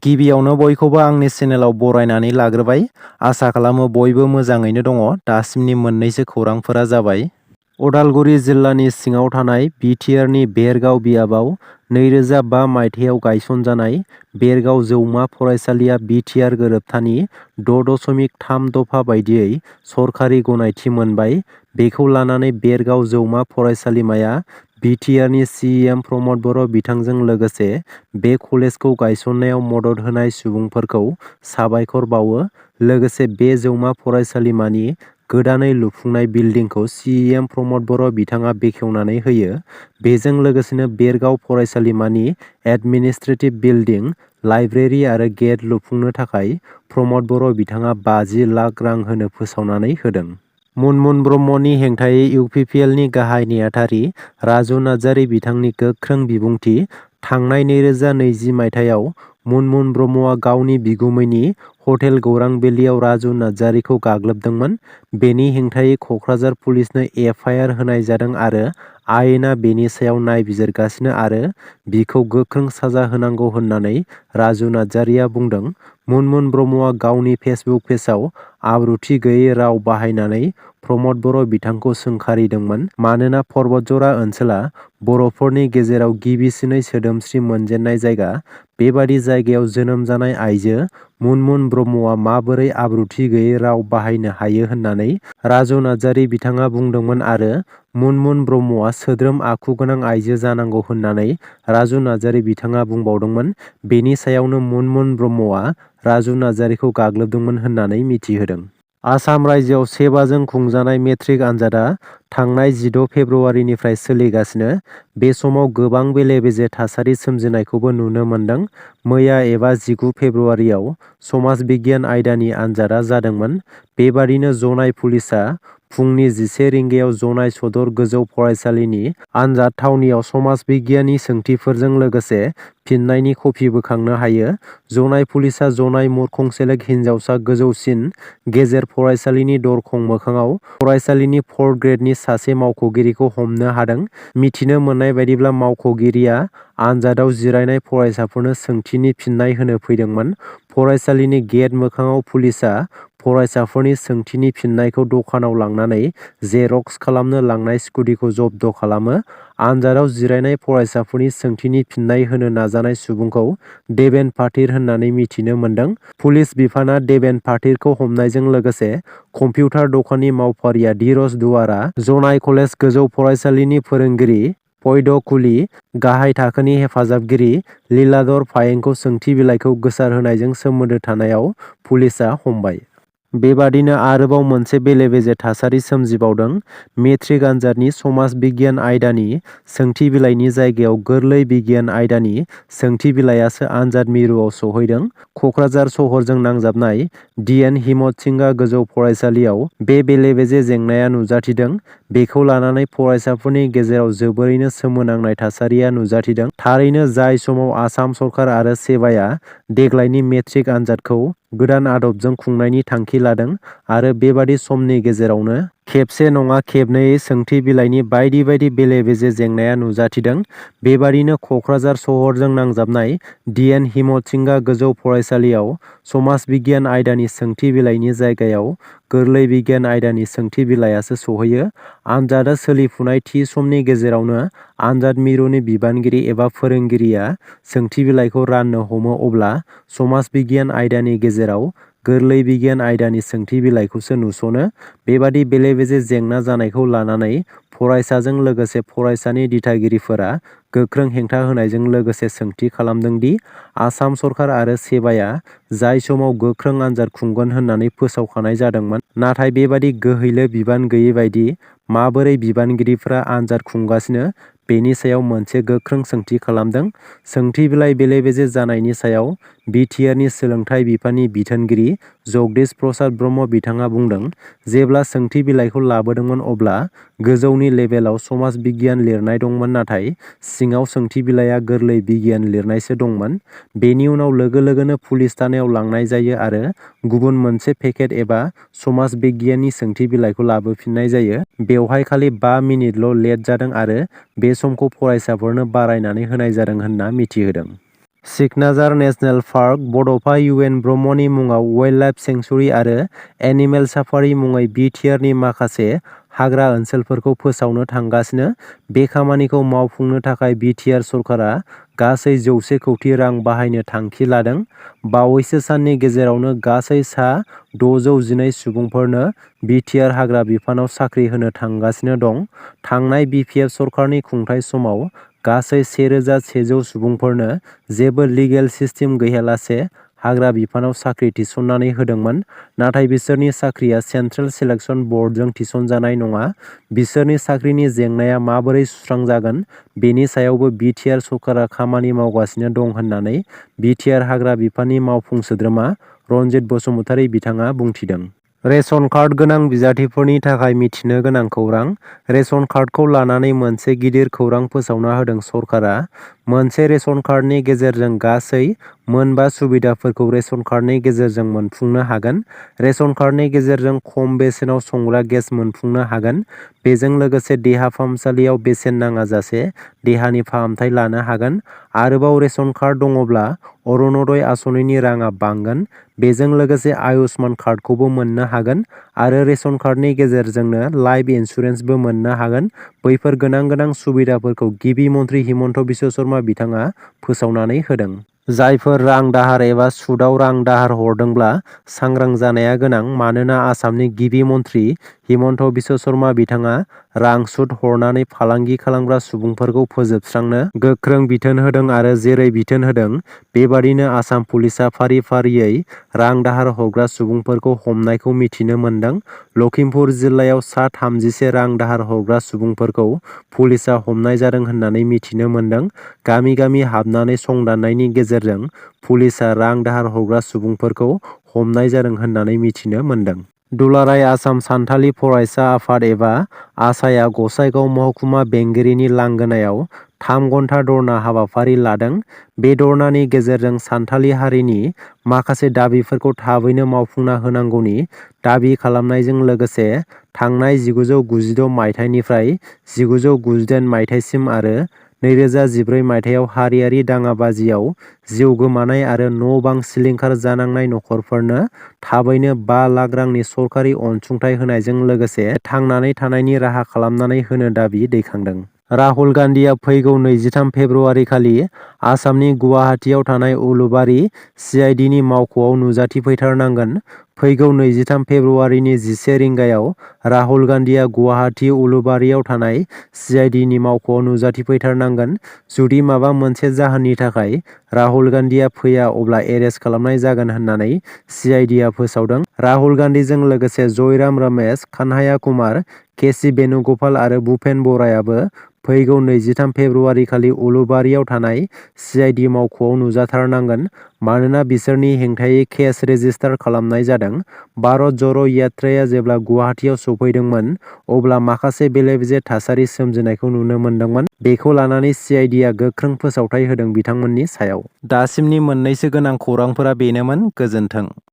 गिबियावनो बयखौबो आंनि चेनेलाव बरायनानै लाग्रोबाय। आसा खालामो बयबो मोजाङैनो दङ। दासिमनि मोननैसो खौरांफोरा जाबाय। उदालगुरि जिल्लानि सिङाव थानाय बिटिआरनि बेरगाव बियाबाव 2005 मायथाइयाव गायसनजानाय बेरगाव जौमा फरायसालिया बिटिआर गोरोबथानि 6.3 दफा बायदियै सरखारि गनायथि मोनबाय। बेखौ लानानै बेरगाव जौमा फरायसालिमाया बिटिआरनि सिएम प्रमद बर' बिथांजों लोगोसे बे कलेजखौ गायसननायाव मदद होनाय सुबुंफोरखौ साबायखर बावो। लोगोसे बे जौमा फरायसालिमानि गोदानै लुफुंनाय बिल्डिंखौ सिएम प्रमद बर' बिथाङा बेखेवनानै होयो। बेजों लोगोसेनो बेरगाव फरायसालिमानि एडमिनिस्ट्रेटिभ बिल्डिं, लाइब्रेरि आरो गेट लुफुंनो थाखाय प्रमद बर' बिथाङा 50 लाख रां होनो फोसावनानै होदों। मुनमुन ब्रह्मनि हेंथायै इउपिपिएलनि गाहाय नेहाथारि राजु नार्जारि बिथांनि गोख्रों बिबुंथि। थांनाय 2020 मायथाइयाव मुनमुन ब्रह्मआ गावनि बिगुमैनि हटेल गौरां भेलियाव राजु नार्जारिखौ गाग्लोबदोंमोन। बेनि हेंथायै कक्राझार पुलिसनो एफआइआर होनाय जादों आरो आयेना बेनि सायाव नायबिजिरगासिनो आरो बिखौ गोख्रों साजा होनांगौ होननानै राजु नार्जारिया बुंदों। मुनमुन ब्रह्मआ गावनि फेसबुक पेजआव आब्रुथि गैयै राव बाहायनानै प्रमद बर' बिथांखौ सोंखारिदोंमोन। मानोना पर्बतजरा ओनसोला बर'फोरनि गेजेराव गिबिसिनै सोदोमस्रि मोनजेननाय जायगा। बेबादि जायगायाव जोनोम जानाय आइजो मुनमुन ब्रह्मआ माबोरै आब्रुथि गैयै राव बाहायनो हायो होननानै राजु नार्जारि बिथाङा बुंदोंमोन आरो मुनमुन ब्रह्मआ सोद्रोम आखु गोनां आइजो जानांगौ होननानै राजु नार्जारि बिथाङा बुंबावदोंमोन। बेनि सायावनो मुनमुन ब्रह्मआ राजु नार्जारिखौ गाग्लोबदोंमोन होननानै मिथिहोदों। आसाम रायजोआव सेबाजों खुंजानाय मेट्रिक आनजादा थांनाय 16 फेब्रुवारिनिफ्राय सोलिगासिनो। बे समाव गोबां बेले-बेजे थासारि सोमजिनायखौबो नुनो मोन्दों। मैया एबा 19 फेब्रुवारियाव समाज बिगियान आयदानि आनजादा जादोंमोन। बेबादिनो जनाय पुलिसआ फुंनि 11 रिंगायाव जनाय सदर गोजौ फरायसालिनि आनजाद थावनियाव समाज बिगियाननि सोंथिफोरजों लोगोसे फिननायनि कपि बोखांनो हायो। जनाय पुलिसआ जनाय मुरखंसेलेक हिनजावसा गोजौसिन गेजेर फरायसालिनि दरखं मोखाङाव फरायसालिनि 4th ग्रेडनि सासे मावख'गिरिखौ हमनो हादों। मिथिनो मोननाय बायदिब्ला मावख'गिरिया आनजादाव जिरायनाय फरायसाफोरनो सोंथिनि फिननाय होनो फैदोंमोन। फरायसालिनि गेट मोखाङाव पुलिसआ फरायसाफोरनि सोंथिनि फिननायखौ दखानाव लांनानै जेरक्स खालामनो लांनाय स्कुटिखौ जब्द खालामो। आनजादाव जिरायनाय फरायसाफोरनि सोंथिनि फिननाय होनो नाजानाय सुबुंखौ देबेन पाटिर होननानै मिथिनो मोन्दों। पुलिस बिफाना देबेन पाटिरखौ हमनायजों लोगोसे कम्पिउटार दखाननि मावफारिया धीरज दुवारा, जनाय कलेज गोजौ फरायसालिनि फोरोंगिरि फैद कुली, गाहाय थाखोनि हेफाजाबगिरि लीलाधर फायेंखौ सोंथि बिलाइखौ गोसारहोनायजों सोमोन्दो थानायाव पुलिसआ हमबाय। बेबादिनो आरोबाव मोनसे बेले-बेजे थासारि सोमजिबावदों। मेट्रिक आनजादनि समाज बिगियान आयदानि सोंथि बिलाइनि जायगायाव गोरलै बिगियान आयदानि सोंथि बिलाइयासो आनजाद मिरुआव सौहैदों। कक्राझार सहरजों नांजाबनाय डि.एन. हिमत सिंह गोजौ फरायसालियाव बे बेले-बेजे जेंनाया नुजाथिदों। बेखौ लानानै फरायसाफोरनि गेजेराव जोबोरैनो सोमोनांनाय थासारिया नुजाथिदों। थारैनो जाय समाव आसाम सरकार आरो सेबाया देग्लायनि मेट्रिक आनजादखौ गोदान आदबजों खुंनायनि थांखि लादों आरो बेबादि समनि गेजेरावनो खेबसे नङा खेबनैयै सोंथि बिलाइनि बायदि बायदि बेले-बेजे जेंनाया नुजाथिदों। बेबादिनो कक्राझार सहरजों नांजाबनाय डि.एन. हिमत सिंह गोजौ फरायसालियाव समाज बिगियान आयदानि सोंथि बिलाइनि जायगायाव गोरलै बिगियान आयदानि सोंथि बिलाइयासो सौहैयो। आनजादा सोलिफुनाय थि समनि गेजेरावनो आनजाद मिरुनि बिबानगिरि एबा फोरोंगिरिया सोंथि बिलाइखौ राननो हमो अब्ला समाज बिगियान आयदानि गेजेराव गोरलै बिगियान आयदानि सोंथि बिलाइखौसो नुसनो। बेबादि बेले-बेजे जेंना जानायखौ लानानै फरायसाजों लोगोसे फरायसानि दिथागिरिफोरा गोख्रों हेंथा होनायजों लोगोसे सोंथि खालामदों दि आसाम सरकार आरो सेबाया जाय समाव गोख्रों आनजाद खुंगोन होननानै फोसावखानाय जादोंमोन, नाथाय बेबादि गोहैलो बिबान गैयै बायदि माबोरै बिबानगिरिफोरा आनजाद खुंगासिनो बेनि सायाव मोनसे गोख्रों सोंथि खालामदों। सोंथि बिलाइ बेले-बेजे जानायनि सायाव बिटिआरनि सोलोंथाइ बिफाननि बिथोनगिरि जगदीश प्रसाद ब्रह्म बिथाङा बुंदों, जेब्ला सोंथि बिलाइखौ लाबोदोंमोन अब्ला गोजौनि लेभेलाव समाज बिगियान लिरनाय दंमोन नाथाय सिङाव सोंथि बिलाइया गोरलै बिगियान लिरनायसो दंमोन। बेनि उनाव लोगो लोगोनो पुलिस थानायाव लांनाय जायो आरो गुबुन मोनसे पेकेट एबा समाज बिगियाननि सोंथि बिलाइखौ लाबोफिननाय जायो। बेवहाय खालि 5 मिनिटल' लेट जादों आरो बे समखौ फरायसाफोरनो बारायनानै होनाय जादों होनना मिथिहोदों। सिकनाझार नेशनेल पार्क, बड'फा इउएन ब्रह्मनि मुङाव वाइल्डलाइफ सेंक्सुरि आरो एनिमेल साफारि मुङै बिटिआरनि माखासे हाग्रा ओनसोलफोरखौ फोसावनो थांगासिनो। बे खामानिखौ मावफुंनो थाखाय बिटिआर सरकारा गासै 100 कौटि रां बाहायनो थांखि लादों। बावैसो साननि गेजेरावनो गासै सा 612 सुबुंफोरनो बिटिआर हाग्रा बिफानाव साख्रि होनो थांगासिनो दं। थांनाय बिपिएफ सरकारनि खुंथाय समाव गासै 1100 सुबुंफोरनो जेबो लिगेल सिस्टेम गैयालासे हाग्रा बिफानाव साख्रि थिसननानै होदोंमोन। नाथाय बिसोरनि साख्रिया सेन्ट्रेल सिलेक्सन बर्डजों थिसनजानाय नङा। बिसोरनि साख्रिनि जेंनाया माबोरै सुस्रांजागोन बेनि सायावबो बिटिआर सरकारा खामानि मावगासिनो दं होननानै बिटिआर हाग्रा बिफाननि मावफुं सोद्रोमा रनजित बसुमतारी बिथाङा बुंथिदों। रेशन कार्ड गोनां बिजाथिफोरनि थाखाय मिथिनो गोनां खौरां। रेशन कार्डखौ लानानै मोनसे गिदिर खौरां फोसावना होदों सरकारा। मोनसे रेशन कार्डनि गेजेरजों गासै मोनबा सुबिदाफोरखौ रेशन कार्डनि गेजेरजों मोनफुंनो हागोन। रेशन कार्डनि गेजेरजों खम बेसेनाव संग्रा गेस मोनफुंनो हागोन। बेजों लोगोसे देहा फाहामसालियाव बेसेन नाङाजासे देहानि फाहामथाय लानो हागोन। आरोबाव रेशन कार्ड दङब्ला अरुणोदय आसनिनि राङा बांगोन। बेजों लोगोसे आयुष्मान कार्डखौबो मोननो हागोन आरो रेशन कार्डनि गेजेरजोंनो लाइफ इन्सुरेन्सबो मोननो हागोन। बैफोर गोनां सुबिदाफोरखौ गिबि मन्थ्रि हिमन्त बिश्व शर्मा बिथाङा फोसावनानै होदों। जायफोर रां दाहार एबा सुदआव रां दाहार हरदोंब्ला सांग्रां जानाया गोनां। मानोना आसामनि गिबि मन्थ्रि हिमन्त बिश्व शर्मा बिथाङा रां सुद हरनानै फालांगि खालामग्रा सुबुंफोरखौ फोजोबस्रांनो गोख्रों बिथोन होदों आरो जेरै बिथोन होदों बेबादिनो आसाम पुलिसआ फारि फारियै रां दाहार हरग्रा सुबुंफोरखौ हमनायखौ मिथिनो मोन्दों। लखिमपुर जिल्लायाव सा 31 रां दाहार हरग्रा सुबुंफोरखौ पुलिसआ हमनाय जादों होननानै मिथिनो मोन्दों। गामि गामि हाबनानै संदाननायनि गेजेरजों पुलिसआ रां दाहार हरग्रा सुबुंफोरखौ हमनाय जादों होननानै मिथिनो मोन्दों। दुलाराय आसाम सानथालि फरायसा आफाद एबा आसाया गसाइगाव महकुमा बेंगिरिनि लांगोनायाव 3 घन्टा धरना हाबाफारि लादों। बे धरनानि गेजेरजों सानथालि हारिनि माखासे दाबिफोरखौ थाबैनो मावफुंना होनांगौनि दाबि खालामनायजों लोगोसे थांनाय 1996 मायथाइनिफ्राय 1998 मायथाइसिम आरो 2014 मायथाइयाव हारियारि दाङाबाजियाव जिउ गोमानाय आरो न' बां सिलिंखार जानांनाय नखरफोरनो थाबैनो 5 लाख रांनि सरकारि अनसुंथाइ होनायजों लोगोसे थांनानै थानायनि राहा खालामनानै होनो दाबि दैखांदों। राहुल गान्धीआ फैगौ 23 फेब्रुवारि खालि आसामनि गुवाहाटीआव थानाय उलुबारि सिआइडिनि मावख'आव नुजाथिफैथारनांगोन। फैगौ 23 फेब्रुवारिनि 11 रिंगायाव राहुल गान्धीआ गुवाहाटी उलुबारियाव थानाय सिआइडिनि मावख'आव नुजाथिफैथारनांगोन। जुदि माबा मोनसे जाहोननि थाखाय राहुल गान्धीआ फैया अब्ला एरेस्ट खालामनाय जागोन होननानै सिआइडिआ फोसावदों। राहुल गान्धीजों लोगोसे जयराम रमेश, कान्हाया कुमार, केसि वेणुगपाल आरो भुपेन बरायाबो फैगौ 23 फेब्रुवारि खालि उलुबारियाव थानाय सिआइडि मावख'आव नुजाथारनांगोन। मानोना बिसोरनि हेंथायै केस रेजिस्टार खालामनाय जादों। भारत ज'रो यात्राया जेब्ला गुवाहाटीआव सफैदोंमोन अब्ला माखासे बेले-बेजे थासारि सोमजिनायखौ नुनो मोन्दोंमोन। बेखौ लानानै सिआइडिआ गोख्रों फोसावथाय होदों बिथांमोननि सायाव। दासिमनि मोननैसो गोनां खौरांफोरा बेनोमोन। गोजोन्थों।